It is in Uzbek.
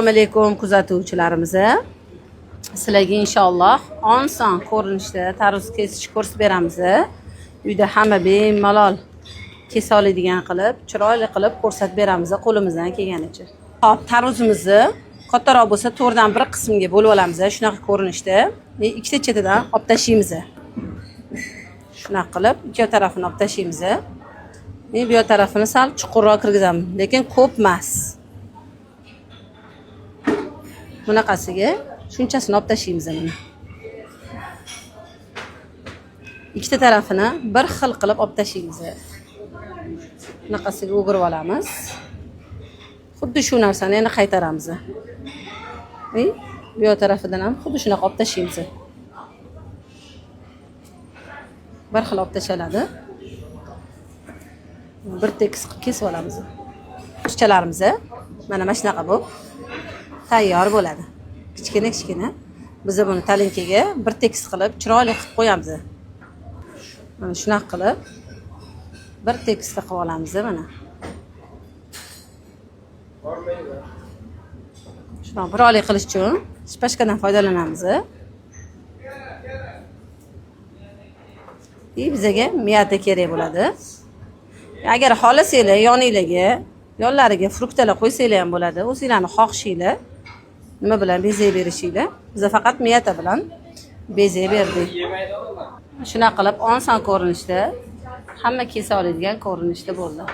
Assalomu alaykum kuzatuvchilarimiz. Sizlarga inshaalloh oson ko'rinishda tarvuz kesish ko'rsatib beramiz. Uyda hamma bemalol kesa oladigan qilib, chiroyli qilib ko'rsatib beramiz qo'limizdan kelganicha. Hop, tarvuzimizni kattaroq bo'lsa 4dan 1 qismga bo'lib olamiz shunaqa ko'rinishda. Ikkita chetidan olib tashlaymiz. Shunaqa qilib ikki tarafini olib tashlaymiz. Bu yoq tarafini sal chuqurroq kirgizamiz, lekin ko'p emas. Bunaqasiga shunchasini olib tashlaymiz mana. Ikkita tarafini bir xil qilib olib tashlaymiz. Bunaqasiga o'girib olamiz. Xuddi shu narsani yana qaytaramiz. Bu yoq tarafidan ham xuddi shunaqa olib tashlaymiz. Bir xil olib tashaladi. Bir tekis qilib kesib olamiz. Qizchalarimiz mana shunaqa bo'lib tayyor bo'ladi. Kichkina kichkina. Biz buni talinkaga bir tekis qilib, chiroyli qilib qo'yamiz. Mana shunaqa qilib bir tekisda qilib olamiz mana. Shunaqa chiroyli qilish uchun shpashkadan foydalanamiz. Bizaga miyata kerak bo'ladi. Agar xohlasanglar yoninglarga, yonlariga fruktalar qo'ysanglar ham bo'ladi. O'zinglarni xohishinglar. Nima bilan bezak berishinglar. Biz faqat miyata bilan bezak berdik. Shunaqa qilib oson ko'rinishda, hamma kesa oladigan ko'rinishda bo'ldi.